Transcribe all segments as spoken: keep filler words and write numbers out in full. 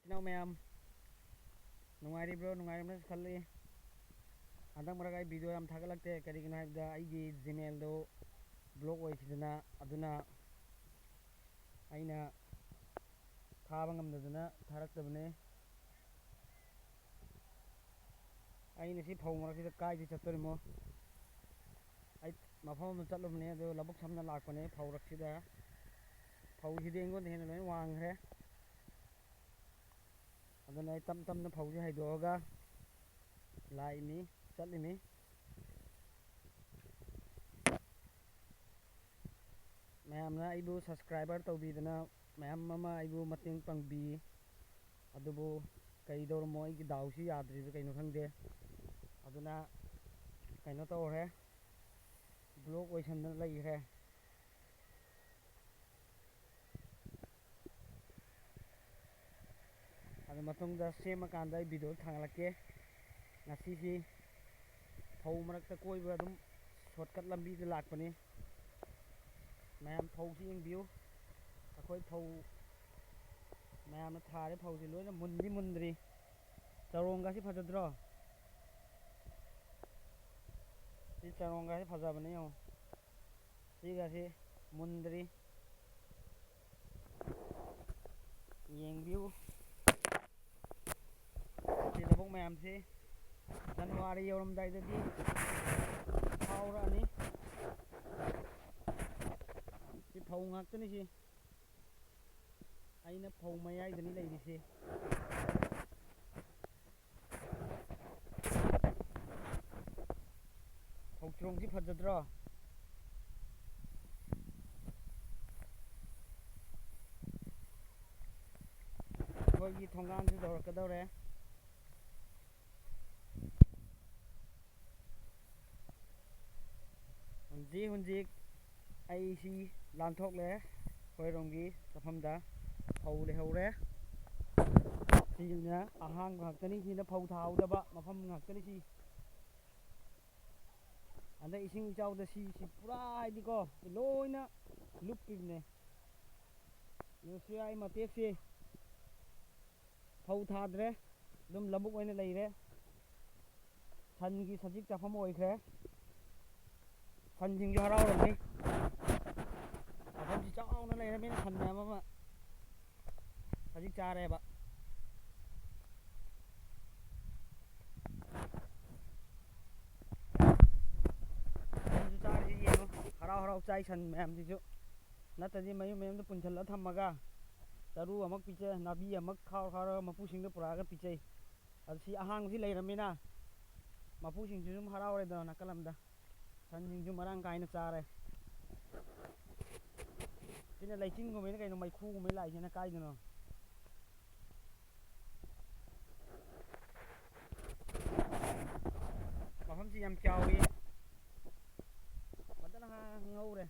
ꯏꯅꯥꯎ ꯃꯌꯥꯝ, ꯅꯨꯡꯉꯥꯏꯔꯤꯕ꯭ꯔꯣ? ꯅꯨꯡꯉꯥꯏꯔꯝꯅꯁꯨ ꯈꯜꯂꯤ꯫ ꯍꯟꯗꯛ ꯃꯔꯛ ꯑꯩ ꯚꯤꯗꯤꯑꯣ ꯌꯥꯝ ꯊꯥꯒꯠꯂꯛꯇꯦ꯫ ꯀꯔꯤꯒꯤꯅꯣ ꯍꯥꯏꯕꯗ, ꯑꯩꯒꯤ ꯖꯤꯃꯦꯜꯗꯣ ꯕ꯭ꯂꯣꯛ ꯑꯣꯏꯈꯤꯗꯅ, ꯑꯗꯨꯅ ꯑꯩꯅ ꯊꯥꯕ ꯉꯝꯗꯗꯅ ꯊꯥꯔꯛꯇꯕꯅꯦ꯫ ꯑꯩꯅ ꯁꯤ ꯐꯧ ꯃꯔꯛꯁꯤꯗ ꯀꯥꯏꯗ ꯆꯠꯇꯣꯔꯤꯃꯣ? ꯑꯩ ꯃꯐꯝ ꯑꯃ ꯆꯠꯂꯨꯕꯅꯦ, ꯑꯗꯨ ꯂꯧꯕꯨꯛ ꯁꯝꯅ ꯂꯥꯛꯄꯅꯦ꯫ ꯐꯧ ꯔꯛꯁꯤꯗ, ꯐꯧꯁꯤꯗꯤ ꯑꯩꯉꯣꯟꯗ ꯍꯦꯟꯅ ꯂꯣꯏ ꯋꯥꯡꯈ꯭ꯔꯦ꯫ ꯑꯗꯨꯅ ꯑꯩ ꯇꯞ ꯇꯞꯅ ꯐꯧꯁꯦ ꯍꯩꯗꯣꯛꯑꯒ ꯂꯥꯛꯏꯃꯤ, ꯆꯠꯂꯤꯃꯤ꯫ ꯃꯌꯥꯝꯅ ꯑꯩꯕꯨ ꯁꯕꯁꯀ꯭ꯔꯥꯏꯕꯔ ꯇꯧꯕꯤꯗꯅ, ꯃꯌꯥꯝ ꯑꯃ ꯑꯩꯕꯨ ꯃꯇꯦꯡ ꯄꯥꯡꯕꯤ꯫ ꯑꯗꯨꯕꯨ ꯀꯩꯗꯧꯔꯝꯃꯣ, ꯑꯩꯒꯤ ꯗꯥꯎꯁꯤ ꯌꯥꯗ꯭ꯔꯤꯕ ꯀꯩꯅꯣ ꯈꯪꯗꯦ꯫ ꯑꯗꯨꯅ ꯀꯩꯅꯣ ꯇꯧꯔꯦ, ꯕ꯭ꯂꯣꯛ ꯑꯣꯏꯁꯟꯗꯅ ꯂꯩꯈ꯭ꯔꯦ꯫ ꯑꯗꯨ ꯃꯇꯨꯡꯗ ꯁꯦꯝꯃꯀꯥꯟꯗ ꯑꯩ ꯚꯤꯗꯤꯑꯣ ꯊꯥꯒꯠꯂꯛꯀꯦ꯫ ꯉꯁꯤꯁꯤ ꯐꯧ ꯃꯔꯛꯇ ꯀꯣꯏꯕ ꯑꯗꯨꯝ ꯁꯣꯔꯠꯀꯠ ꯂꯝꯕꯤꯗ ꯂꯥꯛꯄꯅꯤ꯫ ꯃꯌꯥꯝ ꯐꯧꯁꯤ ꯌꯦꯡꯕꯤꯌꯨ꯫ ꯑꯩꯈꯣꯏ ꯐꯧ ꯃꯌꯥꯝꯅ ꯊꯥꯔꯦ, ꯐꯧꯁꯤ ꯂꯣꯏꯅ ꯃꯨꯟꯗꯤ ꯃꯨꯟꯗ꯭ꯔꯤ꯫ ꯆꯔꯣꯡꯒꯁꯤ ꯐꯖꯗ꯭ꯔꯣ? ꯁꯤ ꯆꯔꯣꯡꯒꯁꯤ ꯐꯖꯕꯅꯤ ꯌꯦꯡꯉꯣ꯫ ꯁꯤꯒꯁꯤ ꯃꯨꯟꯗ꯭ꯔꯤ꯫ ꯌꯦꯡꯕꯤꯌꯨ꯫ ꯁꯤ ꯂꯧꯕꯨꯛ ꯃꯌꯥꯝꯁꯤ ꯖꯅꯋꯥꯔꯤ ꯌꯧꯔꯝꯗꯥꯏꯗꯗꯤ ꯐꯥꯎꯔꯛꯑꯅꯤ꯫ ꯁꯤ ꯐꯧ ꯉꯥꯛꯇꯅꯤ ꯁꯤ꯫ ꯑꯩꯅ ꯐꯧ ꯃꯌꯥꯏꯗꯅꯤ ꯂꯩꯔꯤꯁꯤ꯫ ꯐꯧ ꯆꯔꯣꯡꯁꯤ ꯐꯖꯗ꯭ꯔꯣ? ꯑꯩꯈꯣꯏꯒꯤ ꯊꯣꯡꯒꯥꯟꯁꯨ ꯌꯧꯔꯛꯀꯗꯧꯔꯦ꯫ ꯍꯧꯖꯤꯛ ꯍꯧꯖꯤꯛ ꯑꯩꯁꯤ ꯂꯥꯟꯊꯣꯛꯂꯦ꯫ ꯑꯩꯈꯣꯏꯔꯣꯝꯒꯤ ꯃꯐꯝꯗ ꯐꯧ ꯂꯩꯍꯧꯔꯦ꯫ ꯁꯤꯅ ꯑꯍꯥꯡꯕ ꯉꯥꯛꯇꯅꯤ, ꯁꯤꯅ ꯐꯧ ꯊꯥꯍꯧꯗꯕ ꯃꯐꯝ ꯉꯥꯛꯇꯅꯤ ꯁꯤ꯫ ꯍꯟꯗꯛ ꯏꯁꯤꯡ ꯏꯆꯥꯎꯗ ꯁꯤ, ꯁꯤ ꯄꯨꯔꯥ ꯍꯥꯏꯗꯤꯀꯣ, ꯁꯤ ꯂꯣꯏꯅ ꯂꯨꯞꯄꯤꯕꯅꯦ꯫ ꯌꯦꯡꯉꯨ, ꯁꯤ ꯑꯩ ꯃꯇꯦꯛꯁꯦ, ꯐꯧ ꯊꯥꯗ꯭ꯔꯦ, ꯑꯗꯨꯝ ꯂꯧꯕꯨꯛ ꯑꯣꯏꯅ ꯂꯩꯔꯦ꯫ ꯁꯟꯒꯤ ꯁꯖꯤꯛ ꯆꯥꯐꯝ ꯑꯣꯏꯈ꯭ꯔꯦ꯫ ꯁꯟꯁꯤꯡꯁꯨ ꯍꯔꯥꯎꯔꯝꯅꯤ꯫ ꯃꯐꯝꯁꯤ ꯆꯥꯎꯅ ꯂꯩꯔꯕꯅꯤꯅ ꯁꯟ ꯃꯌꯥꯝ ꯑꯃ ꯁꯖꯤꯛ ꯆꯥꯔꯦꯕ꯫ ꯁꯟꯁꯨ ꯆꯥꯔꯤꯁꯤ ꯌꯦꯡꯉꯣ, ꯍꯔꯥꯎ ꯍꯔꯥꯎ ꯆꯥꯏ ꯁꯟ ꯃꯌꯥꯝꯁꯤꯁꯨ꯫ ꯅꯠꯇ꯭ꯔꯗꯤ ꯃꯌꯨꯝ ꯃꯌꯨꯝꯗ ꯄꯨꯟꯁꯤꯜꯂ ꯊꯝꯃꯒ ꯆꯔꯨ ꯑꯃꯨꯛ ꯄꯤꯖ, ꯅꯥꯄꯤ ꯑꯃꯨꯛ ꯈꯥꯎ ꯈꯥꯎꯔꯒ ꯃꯄꯨꯁꯤꯡꯗ ꯄꯨꯔꯛꯑꯒ ꯄꯤꯖꯩ꯫ ꯑꯗꯨ ꯁꯤ ꯑꯍꯥꯡꯕꯁꯤ ꯂꯩꯔꯝꯃꯤꯅ ꯃꯄꯨꯁꯤꯡꯁꯨ ꯑꯗꯨꯝ ꯍꯔꯥꯎꯔꯦꯗꯅ ꯅꯥꯀꯜ ꯑꯃꯗ꯫ ꯁꯟꯁꯤꯡꯁꯨ ꯃꯔꯥꯡ ꯀꯥꯏꯅ ꯆꯥꯔꯦ꯫ ꯁꯤꯅ ꯂꯩꯆꯤꯟꯒꯨꯝꯕꯩꯅ ꯀꯩꯅꯣ, ꯃꯩꯈꯨꯒꯨꯝꯕꯩ ꯂꯥꯛꯏꯁꯤꯅ ꯀꯥꯏꯗꯅꯣ? ꯃꯐꯝꯁꯤ ꯌꯥꯝ ꯆꯥꯎꯏ꯫ ꯐꯖꯅ ꯉꯧꯔꯦ꯫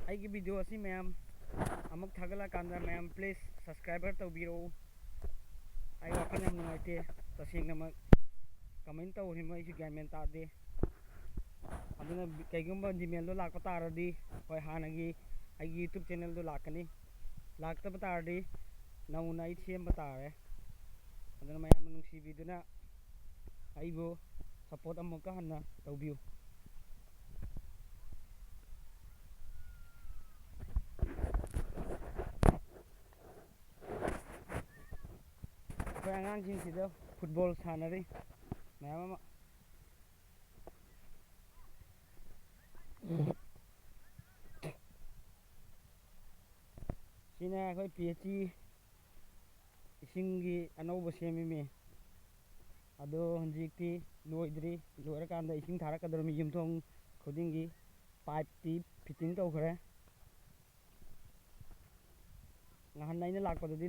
ꯑꯩꯒꯤ video ꯑꯁꯤ ꯃꯌꯥꯝ ꯑꯃꯨꯛ ꯊꯥꯒꯠꯂꯀꯥꯟꯗ ꯃꯌꯥꯝ please subscribe ꯇꯧꯕꯤꯔꯛꯎ꯫ ꯑꯩ ꯋꯥꯈꯜ ꯌꯥꯝ ꯅꯨꯡꯉꯥꯏꯇꯦ꯫ ꯇꯁꯦꯡꯅꯃꯛ comment ꯇꯧꯔꯤꯕ ꯑꯩꯁꯨ ꯒ꯭ꯌꯥꯟ ꯃꯦꯟ ꯇꯥꯗꯦ꯫ ꯑꯗꯨꯅ ꯀꯩꯒꯨꯝꯕ Gmailꯗꯣ ꯂꯥꯛꯄ ꯇꯥꯔꯗꯤ, ꯍꯣꯏ, ꯍꯥꯟꯅꯒꯤ ꯑꯩꯒꯤ YouTube channelꯗꯣ ꯂꯥꯛꯀꯅꯤ꯫ ꯂꯥꯛꯇꯕ ꯇꯥꯔꯗꯤ ꯅꯧꯅ ꯑꯩ ꯁꯦꯝꯕ ꯇꯥꯔꯦ꯫ ꯑꯗꯨꯅ ꯃꯌꯥꯝꯅ ꯅꯨꯡꯁꯤꯕꯤꯗꯨꯅ ꯑꯩꯕꯨ support ꯑꯃꯨꯛꯀ ꯍꯟꯅ ꯇꯧꯕꯤꯌꯨ꯫ ꯑꯩꯈꯣꯏ ꯑꯉꯥꯡꯁꯤꯡꯁꯤꯗ football ꯁꯥꯟꯅꯔꯤ ꯃꯌꯥꯝ ꯑꯃ꯫ ꯁꯤꯅ ꯑꯩꯈꯣꯏ P H E ꯏꯁꯤꯡꯒꯤ ꯑꯅꯧꯕ ꯁꯦꯝꯃꯤꯃꯤ꯫ ꯑꯗꯣ ꯍꯧꯖꯤꯛꯇꯤ ꯂꯣꯏꯗ꯭ꯔꯤ꯫ ꯂꯣꯏꯔꯀꯥꯟꯗ ꯏꯁꯤꯡ ꯊꯥꯔꯛꯀꯗꯧꯔꯤꯃꯤ꯫ ꯌꯨꯝꯊꯣꯡ ꯈꯨꯗꯤꯡꯒꯤ pipeꯇꯤ fitting ꯇꯧꯈ꯭ꯔꯦ꯫ ꯅꯍꯥꯟ ꯑꯩꯅ ꯂꯥꯛꯄꯗꯗꯤ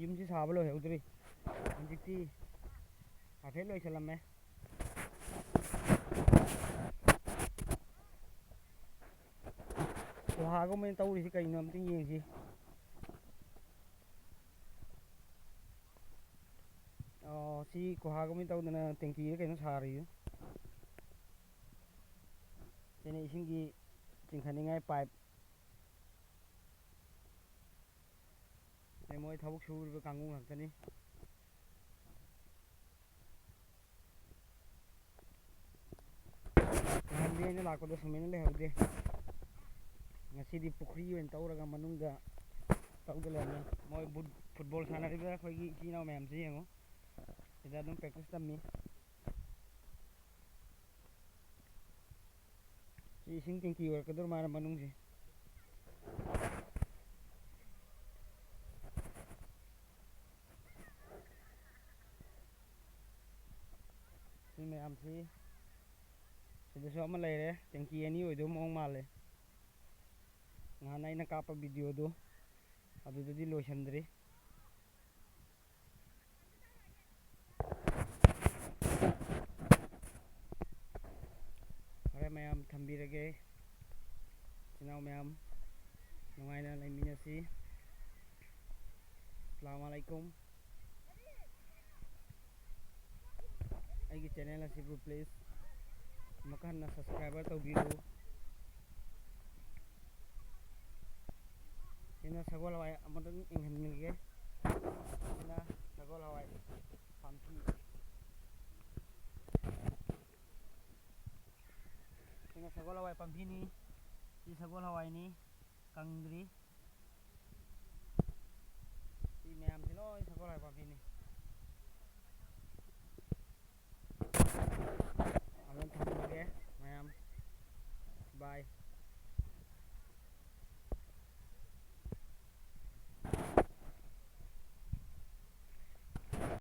ꯌꯨꯝꯁꯤ ꯁꯥꯕ ꯂꯣꯏꯍꯧꯗ꯭ꯔꯤ꯫ ꯍꯧꯖꯤꯛꯇꯤ ꯍꯥꯏꯐꯦꯠ ꯂꯣꯏꯁꯤꯜꯂꯝꯃꯦ꯫ ꯒꯨꯍꯥꯒꯨꯝꯕꯅ ꯇꯧꯔꯤꯁꯤ ꯀꯩꯅꯣ ꯑꯝꯇ ꯌꯦꯡꯁꯤ꯫ ꯑꯣ, ꯁꯤ ꯒꯨꯍꯥꯒꯨꯝꯕꯅ ꯇꯧꯗꯅ tankiꯔ ꯀꯩꯅꯣ ꯁꯥꯔꯤ꯫ ꯁꯤꯅ ꯏꯁꯤꯡꯒꯤ ꯆꯤꯡꯈꯠꯅꯤꯡꯉꯥꯏ ꯄꯥꯏꯞ꯫ ꯁꯤ ꯃꯣꯏ ꯊꯕꯛ ꯁꯨꯔꯤꯕ ꯀꯥꯡꯕꯨ ꯉꯥꯛꯇꯅꯤ꯫ ꯅꯍꯥꯟꯗꯤ ꯑꯩꯅ ꯂꯥꯛꯄꯗ ꯁꯨꯃꯥꯏꯅ ꯂꯩꯍꯧꯗꯦ꯫ ꯉꯁꯤꯗꯤ ꯄꯨꯈ꯭ꯔꯤ ꯑꯣꯏꯅ ꯇꯧꯔꯒ ꯃꯅꯨꯡꯗ ꯇꯧꯗ ꯂꯩꯔꯝꯃꯦ꯫ ꯃꯣꯏ ꯕꯨꯠ-, ꯐꯨꯠꯕꯣꯜ ꯁꯥꯟꯅꯔꯤꯕ ꯑꯩꯈꯣꯏꯒꯤ ꯏꯆꯤꯜ ꯏꯅꯥꯎ ꯃꯌꯥꯝꯁꯦ ꯌꯦꯡꯉꯨ꯫ ꯁꯤꯗ ꯑꯗꯨꯝ ꯄ꯭ꯔꯦꯛꯇꯤꯁ ꯇꯝꯃꯤ꯫ ꯁꯤ ꯏꯁꯤꯡ ꯇꯦꯡꯀꯤ ꯑꯣꯏꯔꯛꯀꯗꯧꯔ ꯃꯥꯜꯂꯦ ꯃꯅꯨꯡꯁꯦ꯫ ꯁꯤ ꯃꯌꯥꯝꯁꯤ ꯁꯤꯗꯁꯨ ꯑꯃ ꯂꯩꯔꯦ, ꯇꯦꯡꯀꯤ ꯑꯅꯤ ꯑꯣꯏꯗꯧꯕ ꯃꯑꯣꯡ ꯃꯥꯜꯂꯦ꯫ ꯅꯍꯥꯟ ꯑꯩꯅ ꯀꯥꯞꯄ ꯚꯤꯗꯤꯑꯣꯗꯨ ꯑꯗꯨꯗꯗꯤ ꯂꯣꯏꯁꯤꯟꯗ꯭ꯔꯤ꯫ ꯐꯔꯦ ꯃꯌꯥꯝ, ꯊꯝꯕꯤꯔꯒꯦ꯫ ꯏꯆꯤꯟ ꯏꯅꯥꯎ ꯃꯌꯥꯝ ꯅꯨꯡꯉꯥꯏꯅ ꯂꯩꯃꯤꯟꯅꯁꯤ꯫ ꯑꯁꯂꯥꯃꯨ ꯑꯂꯥꯏꯀꯨꯝ꯫ ꯑꯩꯒꯤ ꯆꯦꯅꯦꯜ ꯑꯁꯤꯕꯨ please ꯑꯃꯨꯛꯀ ꯍꯟꯅ subscribe ꯇꯧꯕꯤꯌꯨ꯫ ꯁꯤꯅ ꯁꯒꯣꯜ ꯍꯋꯥꯏ ꯑꯃꯨꯛꯇꯪ ꯌꯦꯡꯍꯟꯒꯦ꯫ ꯁꯤꯅ ꯁꯒꯣꯜ ꯍꯋꯥꯏ ꯄꯥꯝꯕꯤ꯫ ꯁꯤꯅ ꯁꯒꯣꯜ ꯍꯋꯥꯏ ꯄꯥꯝꯕꯤꯅꯤ꯫ ꯁꯤ ꯁꯒꯣꯜ ꯍꯋꯥꯏꯅꯤ, ꯀꯪꯗ꯭ꯔꯤ꯫ ꯁꯤ ꯃꯌꯥꯝꯁꯤ ꯂꯣꯏ ꯁꯒꯣꯜ ꯍꯋꯥꯏ ꯄꯥꯝꯕꯤꯅꯤ꯫